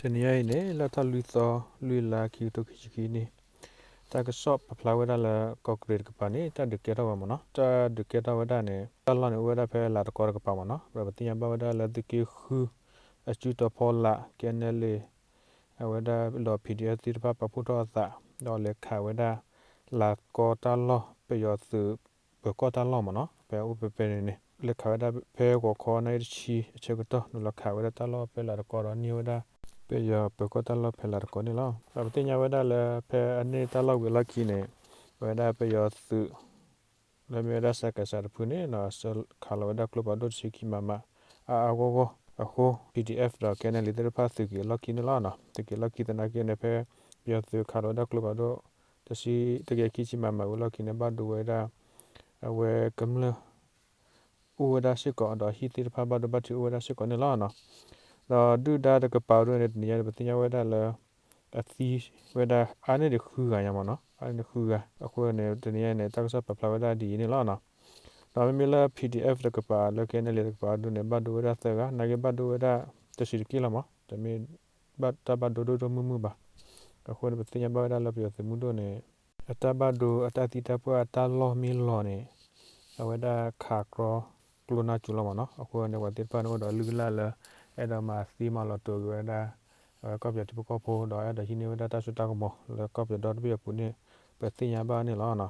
တနံၤအံၤန့ၣ် လၢထီၣ်လွံၢ်သီ လွံၢ်လါ ခံကထိခံဆံခံနံၣ် တၢ်ကစီၣ်ပာ်ဖျါဝဲဒၣ်လၢ ကီၢ်ကရ့ၣ်တကပၤန့ၣ် တၢ်ဒုးကဲထီၣ်ဝဲမ့ၢ်နီၤ. တၢ်ဒုးကဲထီၣ်ဝဲဒၣ်န့ၣ် တၢ်လီၢ်န့ၣ် အိၣ်ဝဲဒၣ်ဖဲလၤတကီတကပၤမ့ၢ်နီၤ. ဒီးပသ့ၣ်ညါဘၣ်ဝဲဒၣ်လၢသုးက့ဃု အစုတီၤဖီလာ် KNLA အဝဲဒၣ်ဒီး PDF သ့ၣ်တဖၣ်ပာ်ဖှိၣ်ထီၣ်အသး ဒီးလဲၤခးဝဲဒၣ် လၤတကီတၢ်လီၢ် ပယီၤသုးပၢၤကီၢ်တၢ်လီၢ်မ့ၢ်နီၤ. ဖဲအိၣ်ဖဲဖဲန့ၣ်န့ၣ် လဲၤခးဝဲဒၣ်ဖဲဂီၤခီနၣ်ရံၣ်တဆံအဆၢကတီၢ် နုာ်လီၤခးဝဲဒၣ်တၢ်လီၢ်ဖဲလၤတကီဒီးန့ၢ်ဝဲဒၣ် ပယီၤပၢၤကီၢ်တၢ်လီၢ်ဖဲလၤတကီန့ၣ်လီၤ. ဒီးပသ့ၣ်ညါဝဲဒၣ်လၢဖဲအန့ၢ်တၢ်လီၢ်ဝံၤအလီၢ်ခံန့ၣ် အဝဲဒၣ်ပယီၤသုး လၢမ့ၢ်ဝဲဒၣ် စကစ တဖုန့ၣ် ဆှၢခးလီၤဝဲဒၣ်ကျိဖးဒိၣ်တဆံခံ မမ အါအါဂီၢ်ဂီၢ်အဃိ PDF ဒီး KNLA သ့ၣ်တဖၣ်သုးက့ၤအလီၢ်ခံန့ၣ်လီၤ. သုးက့ၤအလီၢ်ခံသနာ်က့န့ၣ် ဖဲပယီၤသုးခးလီၤဝဲဒၣ်ကျိဖးဒိၣ် တဆံ တကယၤခံဆံ မမ ဝံၤအလီၢ်ခံန့ၣ် ဘၣ်ဒိဝဲဒၣ် အဝဲကမျၢၢ် အိၣ်ဝဲဒၣ်စ့ၢ်ကီး ဒီးဟံၣ်သ့ၣ်တဖၣ်ဘၣ်ဒိဘၣ်ထံးအိၣ်ဝဲဒၣ်စ့ၢ်ကီးန့ၣ်လီၤ. ဒီးဒုၣ်ဒါတကပၤဒိၣ်န့ၣ် တနံၤညါန့ၣ် ပသ့ၣ်ညါဝဲဒၣ်လၢ အသံဝဲဒၣ်အါန့ၢ်ဒံးဃုဂၤညါမ့ၢ်နီၤ, အါန့ၢ်ဒံးဃုဂၤ. အဃိန့ၣ် တနံၤညါန့ၣ် တၢ်ကစီၣ်ပာ်ဖျါဝဲဒၣ်ဒ်အံၤန့ၣ်လီၤ. ဒီးမ့မ့ၢ်လၢ PDF တကပၤလၢ KNLA တကပၤဒိၣ်န့ၣ် ဘၣ်ဒိဝဲဒၣ်သၢဂၤ, နာ်က့ဘၣ်ဒိဝဲဒၣ်တဆံးတက့ၢ်လီၤမး, တမ့ၢ်တၢ်ဘၣ်ဒိဒိၣ်ဒိၣ်မုၢ်မုၢ်ဘၣ်. အဃိန့ၣ် ပသ့ၣ်ညါဘၣ်ဝဲဒၣ်လၢပယီၤသုးမုၢ်ဒိၣ်န့ၣ် အတၢ်ဘၣ်ဒိအတၢ်သံတၢ်ပှၢ်အတၢ်လီၢ်မ့ၢ်လီၤန့ၣ် အဝဲဒၣ်ခးကြီကျိနၢ်စူၤလီၤမးနီၤ. အဃိန့ၣ် ပှၤသ့ၣ်တဖၣ်န့ၣ် အိၣ်ဒီးအလုၢ်အလၢ်လၢ အဲၣ်ဒိးမၤသံမၤလီၤတိာ်က့ၤဝဲဒၣ် အဝဲကီၢ်ပယီၤထံဖိကီၢ်ဖိ ဒီးအဲၣ်ဒိးဟံးန့ၢ်ဝဲဒၣ်တၢ်စိတၢ်ကမီၤလၢကီၢ်ပယီၤဒီတဘ့ၣ်အပူၤန့ၣ် ပသ့ၣ်ညါဘၣ်န့ၣ်လီၤ.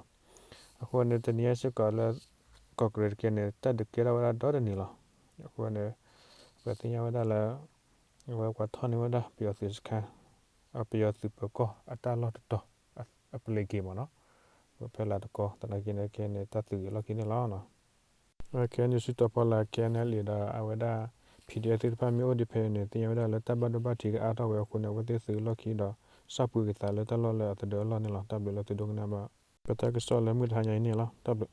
အဃိန့ၣ် တနံၤအံၤစ့ၢ်ကီးလၢ ကီၢ်ကရ့ၣ်တက့ၢ်န့ၣ် တၢ်ဒုးကဲထီၣ်ဝဲဒၣ်ဒီတနံၤလီၤ. အဃိန့ၣ် ပသ့ၣ်ညါဝဲဒၣ်လၢ အဝဲပှၤထီၣ်န့ၢ်ဝဲဒၣ်ပယီၤသုးစခါ ပယီၤသုးပၢၤကီၢ်အတၢ်လီၢ်တတီၤ အပျ့ၤက့ၤမးနီၤ, ဖဲလၤတကီ သနာ်က့န့ၣ် ခဲန့ၣ် တၢ်သုးက့ၤလီၢ်ခံန့ၣ်လီၤ. ခဲန့ၣ် စုတီၤဖီလာ် KNLA ဒီးအဝဲဒၣ် PDF သ့ၣ်တဖၣ်မ့ၢ်အိၣ်ဒံးဖဲန့ၣ် သ့ၣ်ညါဝဲဒၣ်လၢတၢ်ဘၣ်ဒိဘၣ်ထံးကအါထီၣ်ဝဲအဃိန့ၣ် အဝဲသ့ၣ်သုးက့ၤလီၢ်ခံဒီး စၢ်ပှ့ၤက့ၤသးလၢတၢ်လီၢ်လၢအသဒၢအလီၢ်န့ၣ်လီၤ. တၢ်ဘျုးလၢသုဒိကနၣ်ဘၣ် ပတၢ်ကစီၣ်လၢမုၢ်တဟါညါအံၤန့ၣ်လီၤ. တၢ်ဘျုး